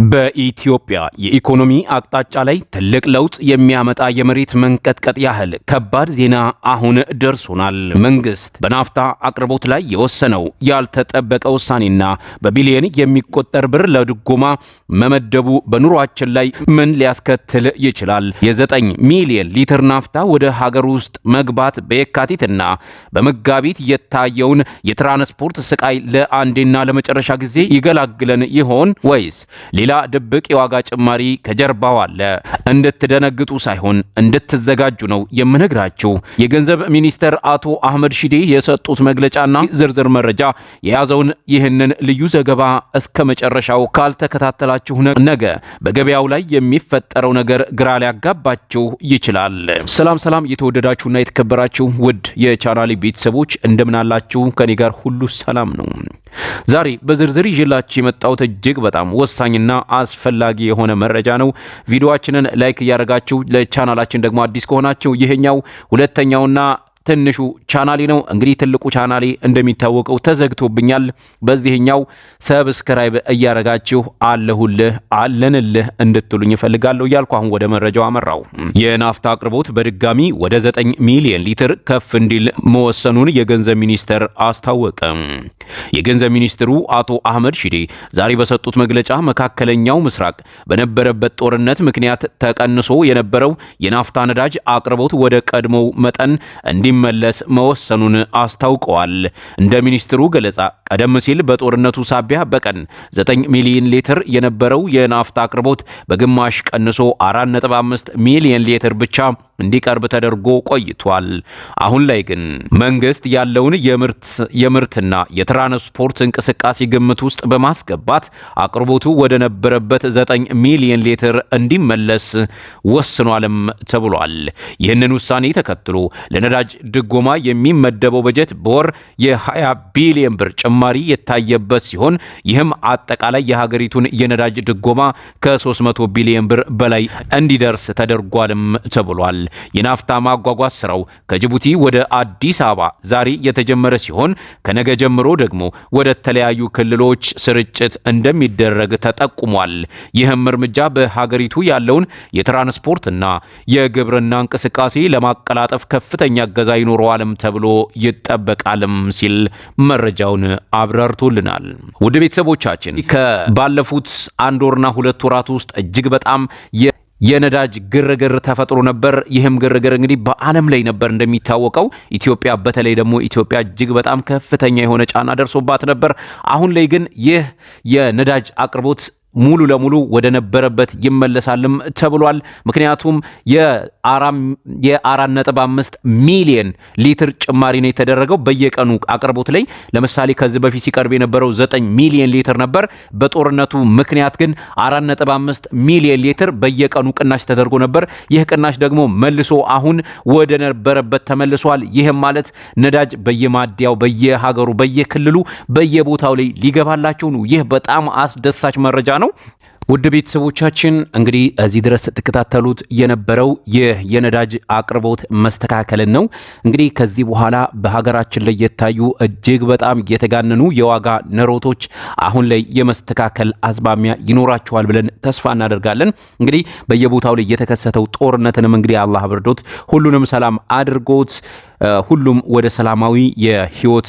በኢትዮጵያ የኢኮኖሚ አቅጣጫ ላይ ትልቅ ለውጥ የሚያመጣ የመሬት መንቀጥቀጥ ያህል ከባድ ዜና አሁን ደርሶናል። መንግስት በናፍታ አቅርቦት ላይ የወሰነው ያልተጠበቀ ውሳኔና በቢሊየን የሚቆጠር ብር ለድጎማ መመደቡ በኑሯችን ላይ ምን ሊያስከትል ይችላል? የ9 ሚሊየን ሊትር ናፍታ ወደ ሀገር ውስጥ መግባት በየካቲትና በመጋቢት የታየውን የትራንስፖርት ስቃይ ለአንዴና ለመጨረሻ ጊዜ ይገላግለን ይሆን ወይስ ሌላ ድብቅ የዋጋ ጭማሪ ከጀርባው አለ? እንድትደነግጡ ሳይሆን እንድትዘጋጁ ነው የምነግራችሁ። የገንዘብ ሚኒስተር አቶ አህመድ ሺዴ የሰጡት መግለጫና ዝርዝር መረጃ የያዘውን ይህንን ልዩ ዘገባ እስከ መጨረሻው ካልተከታተላችሁ ነገ በገበያው ላይ የሚፈጠረው ነገር ግራ ሊያጋባችሁ ይችላል። ሰላም ሰላም፣ የተወደዳችሁና የተከበራችሁ ውድ የቻናሌ ቤተሰቦች፣ እንደምን አላችሁ? ከኔ ጋር ሁሉ ሰላም ነው። ዛሬ በዝርዝር ይዤላችሁ የመጣሁት እጅግ በጣም ወሳኝና አስፈላጊ የሆነ መረጃ ነው። ቪዲዮአችንን like እያደረጋችሁ፣ ለቻናላችን ደግሞ አዲስ ከሆናችሁ ይሄኛው ሁለተኛውና ትንሹ ቻናሌ ነው። እንግዲህ ትልቁ ቻናሌ እንደሚታወቀው ተዘግቶብኛል። በዚህኛው subscribe እያረጋችሁ አለሁልህ አለንልህ እንድትሉኝ እፈልጋለሁ እያልኩ አሁን ወደ መረጃው አመራው። የናፍታ አቅርቦት በድጋሚ ወደ 9 ሚሊዮን ሊትር ከፍ እንዲል መወሰኑን የገንዘብ ሚኒስቴር አስታወቀ። የገንዘብ ሚኒስትሩ አቶ አህመድ ሺዴ ዛሬ በሰጡት መግለጫ መካከለኛው ምስራቅ በነበረበት ጦርነት ምክንያት ተቀንሶ የነበረው የናፍታ ነዳጅ አቅርቦት ወደ ቀድሞው መጠን እንዲመለስ መወሰኑን አስታውቀዋል። እንደ ሚኒስትሩ ገለጻ ቀደም ሲል በጦርነቱ ሳቢያ በቀን 9 ሚሊዮን ሊትር የነበረው የናፍታ አቅርቦት በግማሽ ቀንሶ 4.5 ሚሊዮን ሊትር ብቻ እንዲቀርብ ተደርጎ ቆይቷል። አሁን ላይ ግን መንግስት ያለውን የምርትና የትራንስፖርት እንቅስቃሴ ግምት ውስጥ በማስገባት አቅርቦቱ ወደ ነበረበት 9 ሚሊዮን ሊትር እንዲመለስ ወስኗልም ተብሏል። ይህንን ውሳኔ ተከትሎ ለነዳጅ ድጎማ የሚመደበው በጀት በወር የ20 ቢሊዮን ብር ጭማሪ የታየበት ሲሆን፣ ይህም አጠቃላይ የሀገሪቱን የነዳጅ ድጎማ ከ300 ቢሊዮን ብር በላይ እንዲደርስ ተደርጓልም ተብሏል። የናፍታ ማጓጓዝ ስራው ከጅቡቲ ወደ አዲስ አበባ ዛሬ የተጀመረ ሲሆን፣ ከነገ ጀምሮ ደግሞ ወደ ተለያዩ ክልሎች ስርጭት እንደሚደረግ ተጠቁሟል። ይህም እርምጃ በሀገሪቱ ያለውን የትራንስፖርትና የግብርና እንቅስቃሴ ለማቀላጠፍ ከፍተኛ እገዛ ይኖረዋልም ተብሎ ይጠበቃልም ሲል መረጃውን አብራርቶልናል። ውድ ቤተሰቦቻችን፣ ከባለፉት አንድ ወርና 2 ወራት ውስጥ እጅግ በጣም የነዳጅ ግርግር ተፈጥሮ ነበር። ይህም ግርግር እንግዲህ በዓለም ላይ ነበር እንደሚታወቀው። ኢትዮጵያ፣ በተለይ ደግሞ ኢትዮጵያ እጅግ በጣም ከፍተኛ የሆነ ጫና ደርሶባት ነበር። አሁን ላይ ግን ይህ የነዳጅ አቅርቦት ሙሉ ለሙሉ ወደ ነበረበት ይመለሳልም ተብሏል። ምክንያቱም የ4.5 ሚሊየን ሊትር ጭማሪ ነው የተደረገው በየቀኑ አቅርቦት ላይ። ለምሳሌ ከዚህ በፊት ሲቀርብ የነበረው 9 ሚሊየን ሊትር ነበር። በጦርነቱ ምክንያት ግን 4.5 ሚሊየን ሊትር በየቀኑ ቅናሽ ተደርጎ ነበር። ይህ ቅናሽ ደግሞ መልሶ አሁን ወደ ነበረበት ተመልሷል። ይህም ማለት ነዳጅ በየማደያው፣ በየሀገሩ፣ በየክልሉ፣ በየቦታው ላይ ሊገባላችሁ ነው። ይህ በጣም አስደሳች መረጃ ነው። ውድ ቤተሰቦቻችን፣ እንግዲህ እዚህ ድረስ ስትከታተሉት የነበረው ይህ የነዳጅ አቅርቦት መስተካከልን ነው። እንግዲህ ከዚህ በኋላ በሀገራችን ላይ የታዩ እጅግ በጣም የተጋነኑ የዋጋ ንረቶች አሁን ላይ የመስተካከል አዝማሚያ ይኖራቸዋል ብለን ተስፋ እናደርጋለን። እንግዲህ በየቦታው ላይ የተከሰተው ጦርነትንም እንግዲህ አላህ አብርዶት፣ ሁሉንም ሰላም አድርጎት፣ ሁሉም ወደ ሰላማዊ የህይወት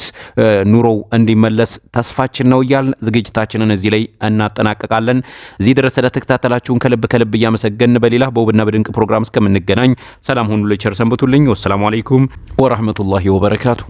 ኑሮው እንዲመለስ ተስፋችን ነው እያልን ዝግጅታችንን እዚህ ላይ እናጠናቀቃለን። እዚህ ድረስ ስለተከታተላችሁን ከልብ ከልብ እያመሰገንን በሌላ በውብና በድንቅ ፕሮግራም እስከምንገናኝ ሰላም ሁኑ። ቸር ሰንብቱልኝ። ወሰላሙ አለይኩም ወራህመቱላሂ ወበረካቱሁ።